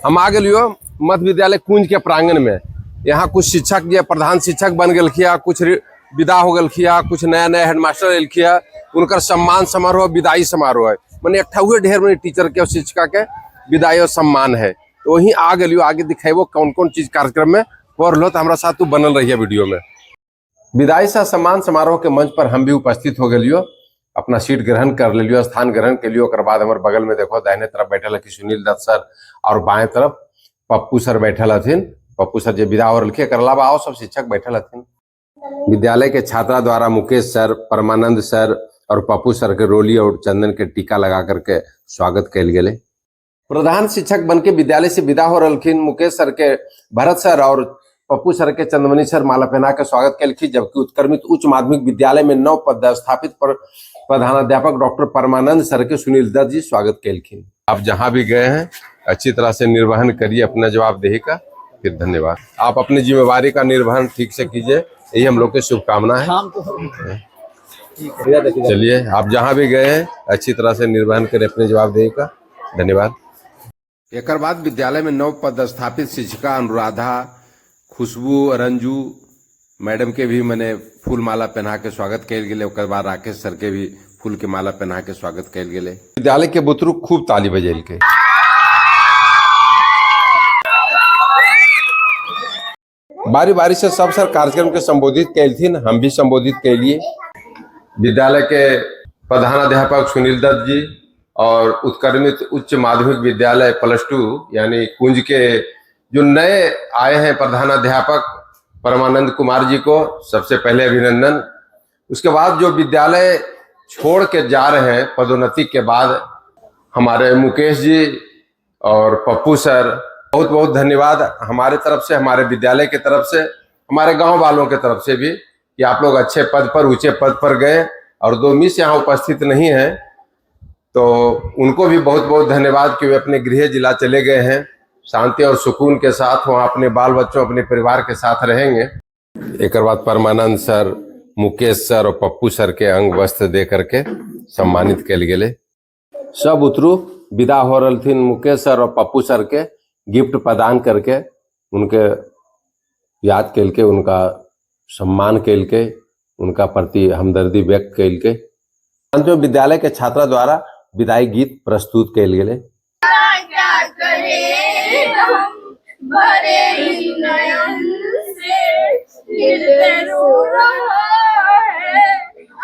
हम आ गेलियो मध्य विद्यालय कुंज के प्रांगण में। यहाँ कुछ शिक्षक जे प्रधान शिक्षक बन गेलखिया, कुछ विदा हो गेलखिया, कुछ नया नया हेडमास्टर एलखिया, उनकर सम्मान समारोह विदाई समारोह है। मैंने एक हुए ढेर मने टीचर के और शिक्षिका के विदाई और सम्मान है। तो वहीं आ गेलियो, आगे दिखेबो कौन कौन चीज कार्यक्रम में हो रहा। तो हमारा साथ तू बनल रही है वीडियो में। विदाई सह सम्मान समारोह के मंच पर हम भी उपस्थित हो गेलियो, अपना सीट ग्रहण कर लियो, स्थान ग्रहण के लियो। ओकर बाद हमारे बगल में देखो दाहिने तरफ बैठल हखिन सुनील दत्त सर और बाएं तरफ पप्पू सर बैठल हथिन। पप्पू सर जे विदा हो रहा, एकर अलावा और सब शिक्षक बैठल हथिन। विद्यालय के छात्रा द्वारा मुकेश सर, परमानंद सर और पप्पू सर के रोली और चंदन के टीका लगा करके स्वागत कल गेले। प्रधान शिक्षक बन के विद्यालय से विदा हो रहा मुकेश सर के भरत सर और पप्पू सर के चंदमणि सर माला पहना के स्वागत कलखिन, जबकि उत्क्रमित उच्च माध्यमिक विद्यालय में नव पदस्थापित पर प्रधानाध्यापक डॉक्टर परमानंद सर के सुनील दत्त जी स्वागत कलखिन। आप जहां भी गए हैं अच्छी तरह से निर्वहन करिए अपना जवाबदेही का। फिर धन्यवाद। आप अपनी जिम्मेवारी का निर्वहन ठीक से कीजिए, यही हम लोग की शुभकामना है। चलिए, आप जहां भी गए हैं अच्छी तरह से निर्वहन करें अपनी जवाबदेही का। धन्यवाद। एक बाद विद्यालय में नव पदस्थापित शिक्षिका अनुराधा, खुशबू, रंजू मैडम के भी मैंने फूल माला पहना के स्वागत कल गेलै। ओकर बाद राकेश सर के भी फूल के माला पहना के स्वागत कल गेलै। विद्यालय के बुतरू खूब ताली बजेलके। बारी बारी से सब सर कार्यक्रम के संबोधित कैलथिन, हम भी संबोधित कैलिए। विद्यालय के प्रधानाध्यापक सुनील दत्त जी और उत्क्रमित उच्च माध्यमिक विद्यालय +2 यानी कुंज के जो नए आए हैं प्रधानाध्यापक परमानंद कुमार जी को सबसे पहले अभिनंदन। उसके बाद जो विद्यालय छोड़ के जा रहे हैं पदोन्नति के बाद, हमारे मुकेश जी और पप्पू सर, बहुत बहुत धन्यवाद हमारे तरफ से, हमारे विद्यालय के तरफ से, हमारे गांव वालों के तरफ से भी कि आप लोग अच्छे पद पर, ऊंचे पद पर गए। और दो मिस यहाँ उपस्थित नहीं हैं तो उनको भी बहुत बहुत धन्यवाद कि वे अपने गृह जिला चले गए हैं, शांति और सुकून के साथ वहाँ अपने बाल बच्चों, अपने परिवार के साथ रहेंगे। एक बाद परमानंद सर, मुकेश सर और पप्पू सर के अंग वस्त्र दे करके सम्मानित कल गेले। सब उतरू विदा हो रही मुकेश सर और पप्पू सर के गिफ्ट प्रदान करके उनके याद के, उनका सम्मान के, उनका प्रति हमदर्दी व्यक्त के अंत में विद्यालय के छात्रा द्वारा विदाई गीत प्रस्तुत कल गेले। क्या करें हम भरे ही नयन से, हृदय रो रहा है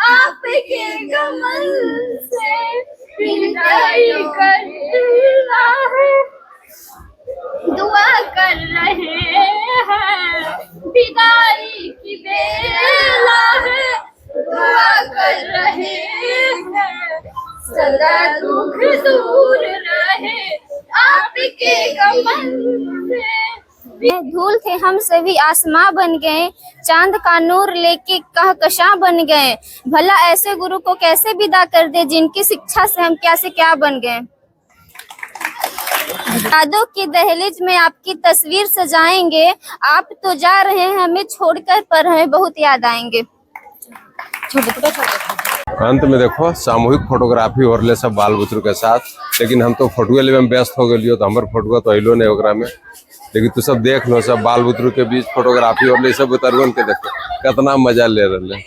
आपके गमन से, विदाई करना है, दुआ कर रहे हैं, विदाई की बेला है, दुआ कर रहे हैं, सदा दुख दूर रहे आपके गमन से। धूल थे हम सभी आसमां बन गए, चांद का नूर लेके कहकशां बन गए। भला ऐसे गुरु को कैसे विदा कर दे, जिनकी शिक्षा से हम क्या से क्या बन गए। यादों की दहलीज में आपकी तस्वीर सजाएंगे, आप तो जा रहे हैं हमें छोड़कर, पर हमें बहुत याद आएंगे। अंत में देखो सामूहिक फोटोग्राफी हो रहा सब बाल बुतरू के साथ, लेकिन हम तो फोटो लेवे में व्यस्त हो गए तो हमारे फोटो तो अलो नहीं ओकरा में। लेकिन तू सब देख लो, सब बाल बुतरू के बीच फोटोग्राफी हो रही, सब बुतरुअन के देखो कितना मजा ले रहे।